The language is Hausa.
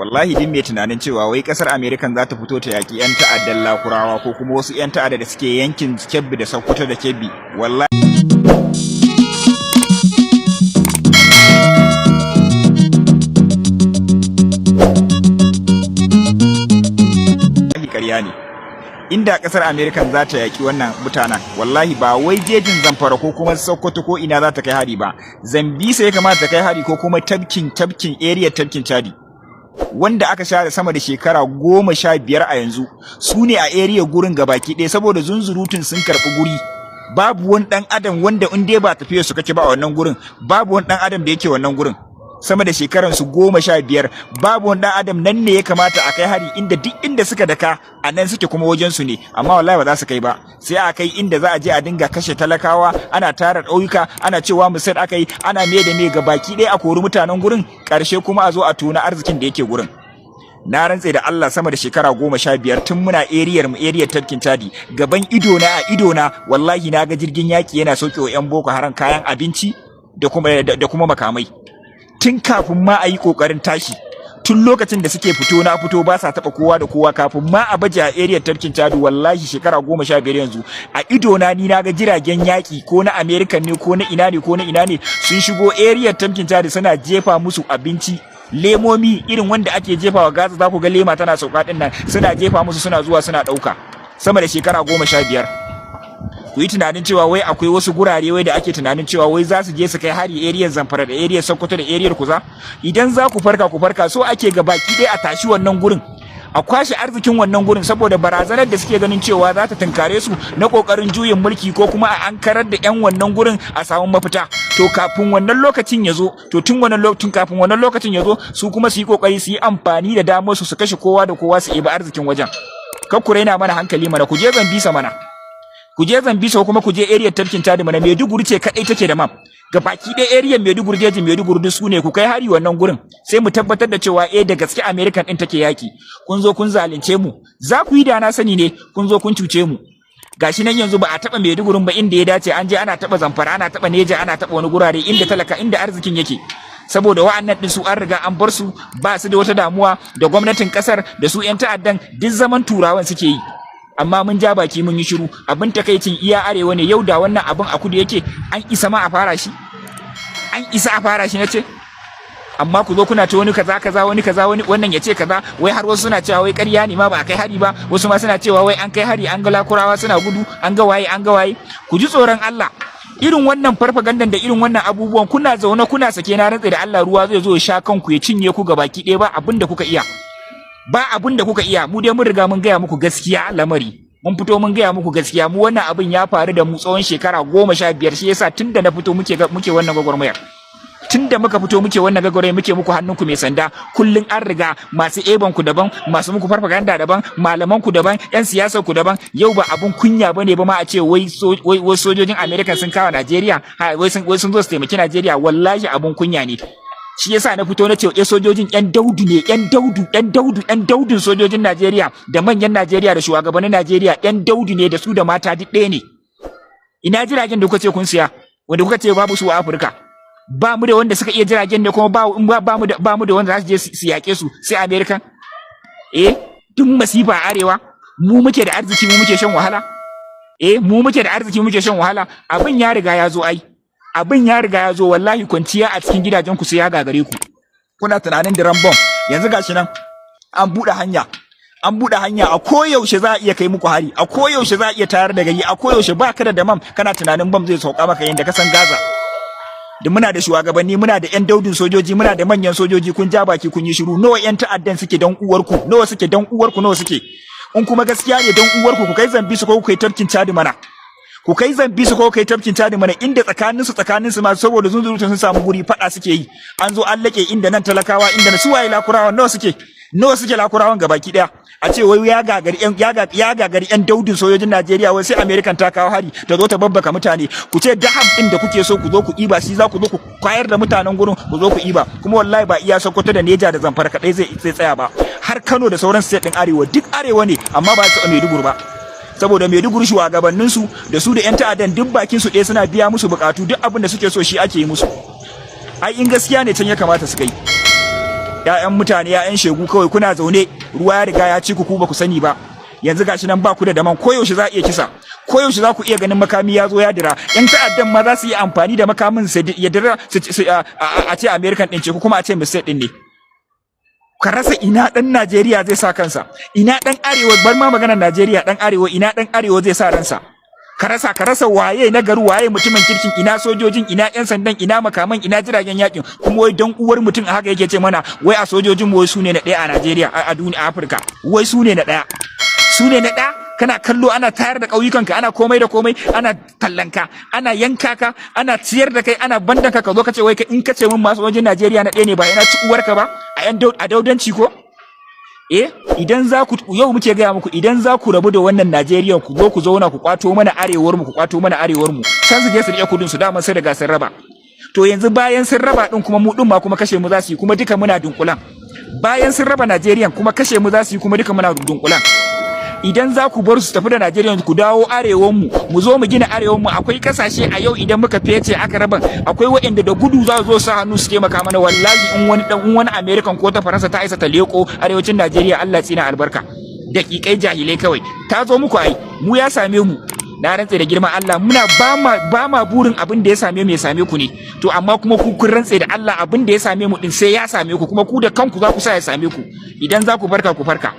Wallahi duk mai tunanin cewa wai kasar American za ta fito ta yaki 'yan ta'addan Lakurawa ko kuma wasu 'yan ta'adda da suke yankin Kebbi da Sokoto da Kebbi, wallahi ƙarya ne. Inda kasar American za ta yaki wannan mutanen, wallahi ba wai jejin Zamfara ko kuma Sokoto ko ina za ta kai hari ba. Sambisa ya kamata ta kai hari, ko kuma tafkin area tafkin Chadi, wanda aka share sama da shekara 15 a yanzu. Su ne a area gurin gabaki ɗaya, saboda zunzurutun sun karɓi guri. Babu wani ɗan adam wanda in dai ba tafiya su kake ba a wannan gurin, babu wani ɗan adam da yake wannan gurin sama da shekaran su 15. Babu wani ɗan adam. Nan ne ya kamata a kai hari, inda duk inda suka daka a nan suke, kuma wajen su ne. Amma wallahi ba za su kai ba, sai a kai inda za a je a dinga kashe talakawa, ana tara ƙauyuka, ana cewa musayar aka yi, ana me da me ga baki ɗaya, a kori mutanen gurin, ƙarshe kuma a zo a tona arzikin da yake gurin. Na rantse da Allah, sama da shekara 15 tun muna eriyar mu, eriyar tafkin Chadi, gaban ido na, a ido na, wallahi na ga jirgin yaki yana sauke wa yan Boko Haram kayan abinci da kuma makamai, tun kafin ma a yi kokarin tashi, tun lokacin da suke fito na fito, ba sa taba kowa da kowa, kafin ma a baje a eriyar tafkin Chadi. Wallahi shekara 15 yanzu, a ido na ni na ga jiragen yaki, ko na America ne, ko na ina ne, ko na ina ne, sun shigo eriyar tafkin Chadi suna jefa musu abinci, lemomi irin wanda ake jefawa Gaza, za ku ga lema tana sauka din nan, suna jefa musu, suna zuwa suna ɗauka, sama da shekara 15. Ku yi tunanin cewa wai akwai wasu gurare wai da ake tunanin cewa wai za su je su kai hari area Zamfara da area Sokoto da area Kuza. Idan za ku farka, ku farka. So ake ga baki ɗaya a tashi wannan gurin, a kwashe arzikin wannan gurin, saboda barazanar da suke ganin cewa za ta tunkare su na kokarin juyin mulki, ko kuma a ankarar da yan wannan gurin a samu mafita. To kafin wannan lokacin ya zo, to tun wannan lokacin, kafin wannan lokacin ya zo, su kuma su yi kokari su yi amfani da damar su, su kashe kowa da kowa, su ibi arzikin wajen. Kar ku raina mana hankali mana. Ku je Sambisa mana, ku je Sambisa, kuma ku je area tafkin Chadi mana. Maiduguri ce kadai take da map ga baki ɗaya. Area Maiduguri, jejin Maiduguri, duk su ne. Ku kai hari wannan gurin, sai mu tabbatar da cewa eh, da gaske American din take yaki. Kun zo kun zalunce mu, za ku yi da na sani ne. Kun zo kun cuce mu. Gashi nan yanzu ba a taba Maidugurin ba inda ya dace, an je ana taba Zamfara, ana taba Neja, ana taba wani gurare inda talaka, inda arzikin yake, saboda wa'annan din su an riga an bar su, ba su da wata damuwa da gwamnatin kasar, da su yan ta'addan, duk zaman turawan suke yi. Amma mun ja baki mun yi shiru. Abin takaicin, iya arewa ne. Yau da wannan abin a kudu yake, an isa ma a fara shi? An isa a fara shi nace? Amma ku zo kuna ce wani kaza kaza, wani kaza, wani wannan ya ce kaza, wai har wasu suna cewa wai ƙarya ne ma, ba a kai hari ba. Wasu ma suna cewa wai an kai hari, an ga Lakurawa suna gudu, an ga waye, an ga waye. Ku ji tsoron Allah. Irin wannan farfagandan da irin wannan abubuwan, kuna zaune kuna sake, na rantse da Allah ruwa zai zo ya sha kanku, ya cinye ku gabaki ɗaya. Ba abin da kuka iya, ba abin da kuka iya. Mu dai mun riga mun gaya muku gaskiya lamari, mun fito mun gaya muku gaskiya. Mu wannan abin ya faru da mu tsawon shekara 15. Shi yasa tun da na fito muke wannan gwagwarmayar. Tun da muka fito muke wannan gwagwarmayar, muke muku hannunku mai sanda kullun. An riga masu eban ku daban, masu muku farfaganda daban, malaman ku daban, yan siyasar ku daban. Yau ba abun kunya bane ba ma a ce wai sojojin America sun kawo Najeriya, wai sun zo su taimaki Najeriya. Wallahi abun kunya ne. Shi yasa na fito na ce eh, sojojin yan daudu ne, yan daudu, yan daudu, yan daudun sojojin Najeriya da manyan Najeriya da shugabannin Najeriya, yan daudu ne, da su da mata duk ɗaya ne. Ina jiragen da kuka ce kun siya, wanda kuka ce babu su a Afirka? Ba mu da wanda suka iya jiragen ne, kuma ba mu da wanda za su je su yaƙe su sai American. Eh, duk masifa a arewa, mu muke da arziki, mu muke shan wahala. Eh, mu muke da arziki, muke shan wahala. Abin ya riga ya zo ai, abin ya riga ya zo. Wallahi kwanciya a cikin gidajen ku sai ya gagare ku. Kuna tunanin diran bom, yanzu gashi nan an buɗe hanya, an buɗe hanya. A koyaushe za a iya kai muku hari, a koyaushe za a iya tayar da gari, a koyaushe. Ba ka da damam, kana tunanin bom zai sauka maka yanda ka san Gaza. Da muna da shugabanni, muna da yan daudin sojoji, muna da manyan sojoji, kun ja baki kun yi shiru. Nawa yan ta'addan suke dan uwarku? Nawa suke dan uwarku? Nawa suke? In kuma gaskiya ne, dan uwarku, ku kai Sambisa ko ku kai tafkin Chadi mana. Ku kai Sambisa ko kai tafkin Chadi mana, inda tsakanin su ma, saboda zunzurutun sun samu guri, fada suke yi. An zo an lake inda nan talakawa, inda su waye Lakurawan? Nawa suke? Nawa suke Lakurawan gabaki daya? A ce wai ya gagari yan daudin sojojin Najeriya, wai sai American ta kawo hari, ta zo ta babbaka mutane. Ku ce daham din da kuke so ku zo ku iba, shi za ku zo ku kwayar da mutanen gurin, ku zo ku iba. Kuma wallahi ba iya Sokoto da Neja da Zamfara kadai zai tsaya ba, har Kano da sauran state din arewa. Duk arewa ne, amma ba su Maiduguri ba, saboda Maiduguri shugabannin su da su da yan ta'addan duk bakin su ɗaya, suna biya musu bukatu, duk abin da suke so shi ake yi musu. Ai in gaskiya ne, can ya kamata su kai. Ya'yan mutane, ya'yan shegu kawai, kuna zaune ruwa ya riga ya ci ku, ku ba ku sani ba. Yanzu gashi nan ba ku da daman, koyaushe za a iya kisa, koyaushe za ku iya ganin makami ya zo ya dira. Yan ta'addan ma za su yi amfani da makamin su ya dira, a ce American din ce ko kuma a ce mistake din ne. Ka rasa ina dan Najeriya zai sa kansa, ina dan Arewa, bar ma maganar Najeriya, dan Arewa, ina dan Arewa zai sa ransa. Ka rasa waye na gari, waye mutumin kirkin, ina sojojin, ina yan sandan, ina makaman, ina jiragen yakin. Kuma wai dan uwar mutum a haka yake ce mana wai a sojojin wai su ne na ɗaya a Najeriya, a duniya, Afirka, wai su ne na ɗaya, su ne na ɗaya. Kana kallo ana tayar da ƙauyukanka, ana komai da komai, ana tallanka, ana yanka ka, ana ciyar da kai, ana bandanka, ka zo ka ce wai in ka ce min masu wajen Najeriya na ɗaya ne, ba yana ci uwarka ba a yan a daudanci ko? Eh, idan za ku, yau muke gaya muku, idan za ku rabu da wannan Najeriya, ku zo ku zauna, ku kwato mana arewar mu, ku kwato mana arewar mu. Can su je su rike kudin su, dama sai riga sun raba. To yanzu bayan sun raba din kuma, mu din ma kuma kashe mu za su yi, kuma duka muna dunkulan. Bayan sun raba Najeriya kuma kashe mu za su yi, kuma duka muna dunkulan. Idan za ku bar su tafi da Najeriya, ku dawo arewan mu, mu zo mu gina arewan mu. Akwai kasashe a yau idan muka fece aka raban, akwai waɗanda da gudu za su zo sa hannu su taimaka mana. Wallahi in wani dan wani American ko ta Faransa ta isa ta leko arewacin Najeriya, Allah tsina albarka. Daƙiƙai, jahilai kawai. Ta zo muku ai, mu ya same mu. Na rantse da girman Allah, muna ba ma burin abin da ya same mu ya same ku ne. To amma kuma ku kun rantse da Allah, abin da ya same mu din sai ya same ku, kuma ku da kanku za ku sa ya same ku. Idan za ku farka, ku farka.